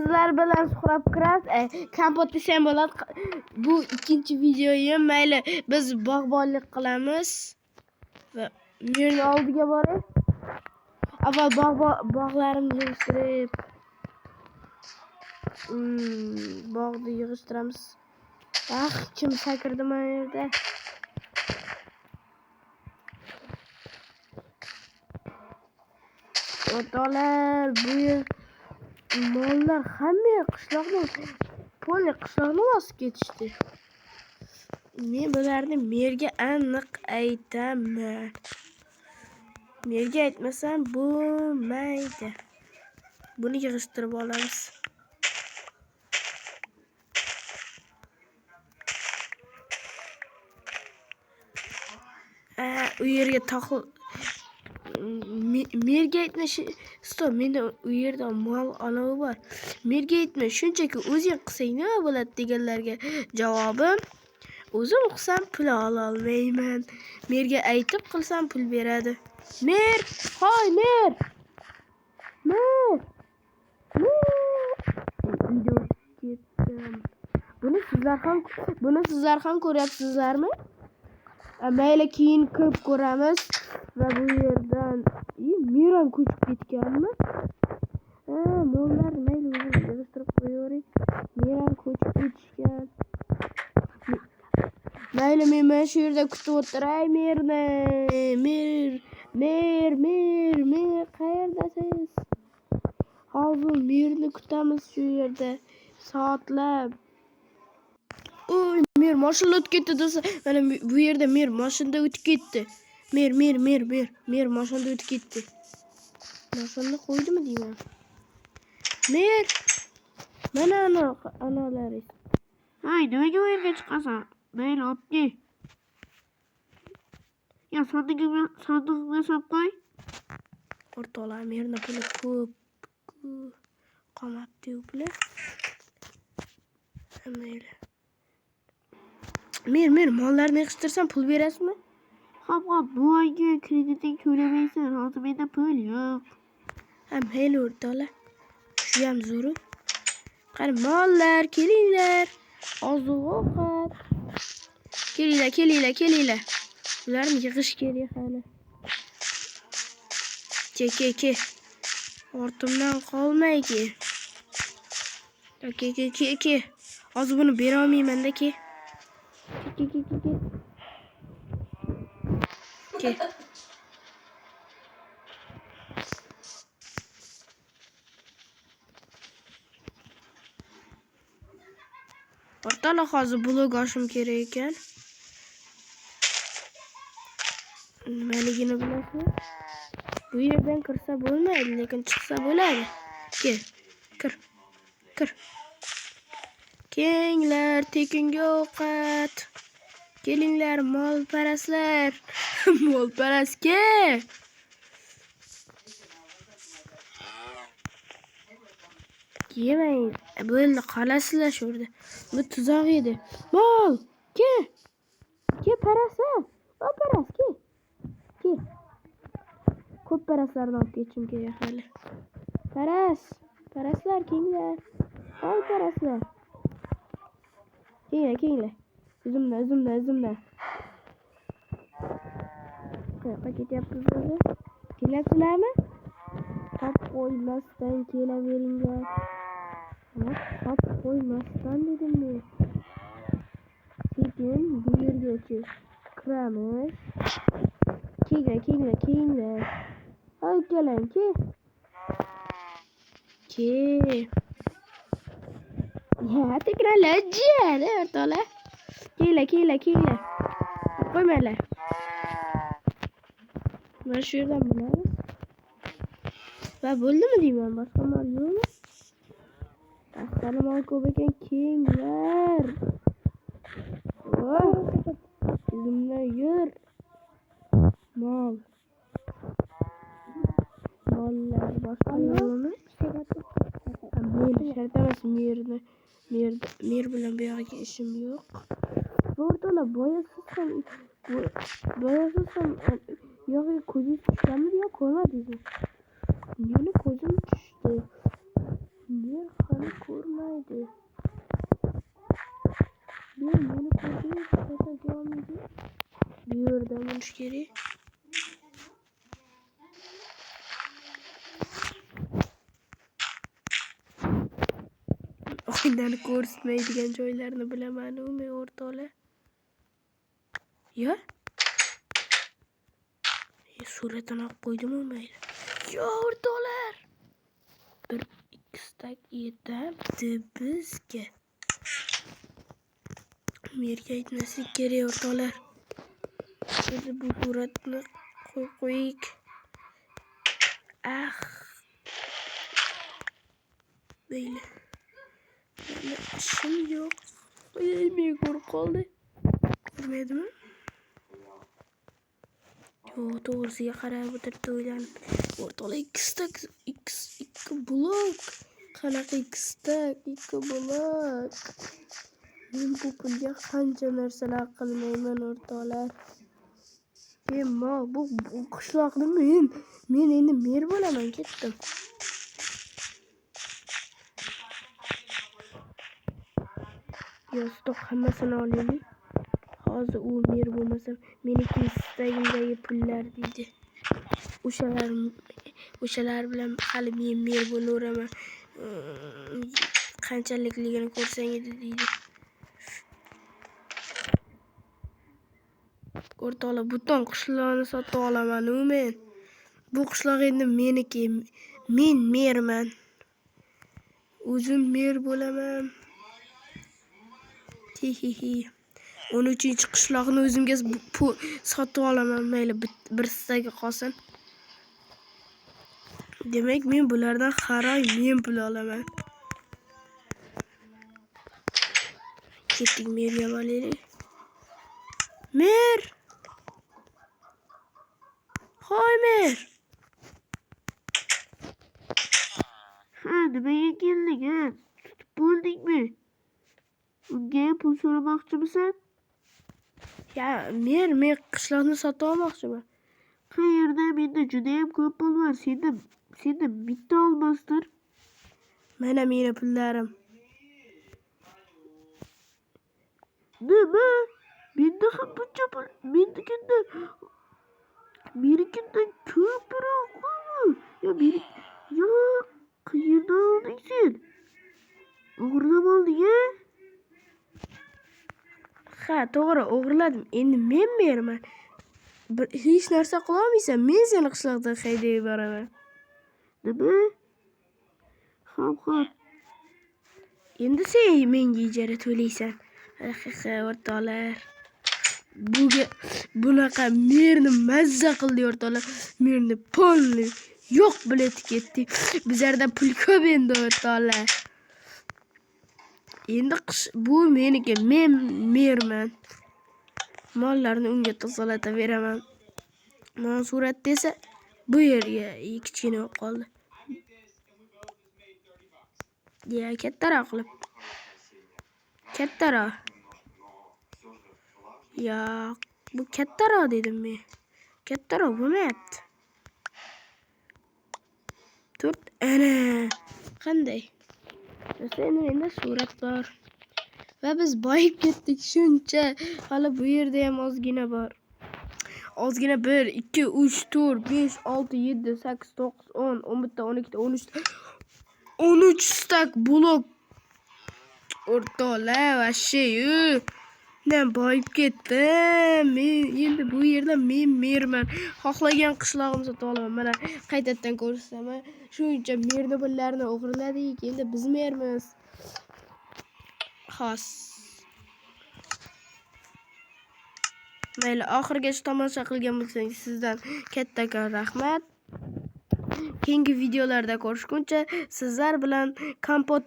Sizlar bilan Suhrob Craft, kompot desam bo'ladi. Bu ikkinchi videoyim. Mayli, biz bog'bonlik qilamiz. Va men oldiga boray. Avval bog'larimni yig'ishtirib, bog'ni yig'ishtiramiz. Ah, kim sakirdi mana yerda? O'rtoqlar, bu yer mollar hamma qishloqni, polni qishloqni bosib ketishdi. Men bularni merga aniq aytaman. Merga aytmasam bo'lmaydi. Buni yig'ishtirib olamiz. U yerga toqil merga aytma, stop, menda u yerda mol anavi bor. Merga aytma, shunchaki o'zing qilsang nima bo'ladi deganlarga javobim, o'zim qilsam pul ola olmayman. Merga aytib qilsam pul beradi. Mer, hoy mer. Mer. Mer. Uyda o'tib ketdim. Buni sizlar ham ko'ryapsizlarmi? Mayli, keyin ko'p ko'ramiz. Va bu yerdan mer ham ko'chib ketganmi? Ha, mollar mayli o'zim yig'ishtirib qo'yavering. Mer ham ko'chib ketishgan. Mayli, men mana shu yerda kutib o'tiray merni. Mer, mer, mer, mer, qayerdasiz? Hozir merni kutamiz shu yerda soatlab. Uy, mer mashinada o'tib ketdi do'stlar. Mana bu yerda mer mashinada o'tib ketdi. Mer, mer, mer, mer, mer mashinada o'tib ketdi. Mashinani qo'ydimi deyman. Mer. Mana analaringiz. Hay, nimaga u yerga chiqasan? Mayli, olib kel. Ya sandig'imga solib qo'y. O'rtoqlar, merni puli ko'p qolmabdi puli. Mayli. Mer, mer, mollarni yig'ishtirsam pul berasizmi? Hop, hop, bu oygi krediting to'lamaysan. Hozir menda pul yo'q. Ha, mayli o'rtoqlar. Shu ham zo'ru. Qani mollar, kelinglar. Oziq-ovqat. Kelinglar, kelinglar, kelinglar. Ularni yig'ish kerak hali. Ke, ke, ke. Ortimdan qolmay ke. Ke, ke, ke, ke. Hozir buni bera olmayman-da, ke. Ke, ke, ke, ke. Ke. O'rtoqlar, hozir blok ochishim kerak ekan. Nimaligini bilasizmi? Bu yerdan kirsa bo'lmaydi, lekin chiqsa bo'ladi. Ke, kir. Kir. Kelinglar, tekinga ovqat. Kelinglar, molparastlar. Molparast ke. Yemang. Bo'ldi, qolasizlar shu yerda. Bu tuzoq edi. Mol, ke. Ke parasa. O paras ke. Ke. Ko'p paraslarni olib ketishim kerak hali. Paras. Paraslar kelinglar. Ol paraslar. Kelinglar, kelinglar. Izimdan, izimdan, izimdan. Qayoqqa ketyapmiz o'zi? Kelyapsizlarmi? Qop qo'ymasdan kelaveringlar. Qop qo'ymasdan dedim men. Sekin bu yergacha kiramiz. Kelinglar, kelinglar, kelinglar. Ha, ikkalang, ke. Ke. Ya, teknologiya, o'rtoqlar. Kelinglar, kelinglar, kelinglar. Qo'ymanglar. Mana shu yerdan bilamiz. Va bo'ldimi deyman, boshqa mol yo'qmi? Daftari mol ko'p ekan, kelinglar. Voh, izimdan yur. Mol. Mollar boshqa yo'qmi? Men shart emas, mer bilan bu yog'iga ishim yo'q. O'rtoqlar, boya siz ham yog'iga ko'zingiz tushganmidi yo ko'rmadingizmi? Meni ko'zim tushdi. Men meni ko'rmaydi. Men meni ko'rdi, pasayga olmaydi. Bu yerda bo'lish kerak. Oynani ko'rsatmaydigan joylarni bilaman u men o'rtoqlar. Ya? Suratini olib qo'ydimi mayli. Yo o'rtoqlar. 1 2 stak yetabdi bizga. Merga aytmaslik kerak o'rtoqlar. Endi bu suratni qo'yib qo'yik. Ah. Mayli. Meni ishim yo'q. Men ko'rib qoldi. Ko'rmaydimi? Yo'q, to'g'risiga qarab o'tiribdi o'ylanib. O'rtoqlar 2 stak, 2 blok. Qanaqa 2 stak, 2 blok. Men bu pulga qancha narsalar qilmayman o'rtoqlar. Emma bu qishloqni men endi mer bo'laman, ketdim. Yostiq hammasini olaylik. Hozir u mer bo'lmasam, meniki stagimdagi pullar deydi. O'shalar bilan hali men mer bo'laveraman. Qanchalikligini ko'rsang edi deydi. O'rtoqlar, butun qishloqni sotib olaman u men. Bu qishloq endi meniki. Men merman. O'zim mer bo'laman. Hi-hi-hi. 13-qishloqni o'zimga sotib olaman. Mayli, bir stagi qolsin. Demak, men bulardan har oy men pul olaman. Ketdik merga boraylik. Mer! Hoy mer! Ha, nimaga kelding ha? Tutib bo'ldingmi? Unga pul so'ramoqchimisan? Ya, mer, men qishloqni sotib olmoqchiman. Qayerda? Menda juda ham ko'p pul bor. Senda bitta olmosdir. Mana meni pullarim. Nima? Menda ham buncha pul, menikidan ko'proqmi? Ya meni, ya qayerdan olding sen? O'g'irlab olding-a? Ha, to'g'ri, o'g'irladim. Endi men merman. Bir hech narsa qila olmaysan. Men seni qishloqdan haydab yuboraman. Nima? Xo'p, xo'p. Endi sen menga ijara to'laysan. Ha, o'rtoqlar. Bunaqa merni mazza qildi o'rtoqlar. Merni polni yo'q bileti ketdi. Bizlarda pul ko'p endi o'rtoqlar. Endi qish bu meniki, men merman. Mollarni unga tozalataveraman. Mana suratda esa bu yerga kichkina bo'lib qoldi. Ya kattaroq qilib. Kattaroq. Ya bu kattaroq dedim men. Kattaroq bo'lmayapti. 4 ana qanday? Do'stlar, endi menda surat bor. Va biz boyib ketdik shuncha. Hali bu yerda ham ozgina bor. Ozgina 1 2 3 4 5 6 7 8 9 10 11 12 13 13 stak blok. O'rtoqlar, vashshe-yu. Men boyib ketdim. Men endi bu yerda men merman. Xohlagan qishlog'imni sotib olaman. Mana qaytadan ko'rsataman. Shuncha merni pullarini o'g'irladik. Endi biz mermiz. Xos. Mayli, oxirigacha tomosha qilgan bo'lsangiz sizdan kattakon rahmat. Keyingi videolarda ko'rishguncha sizlar bilan kompot.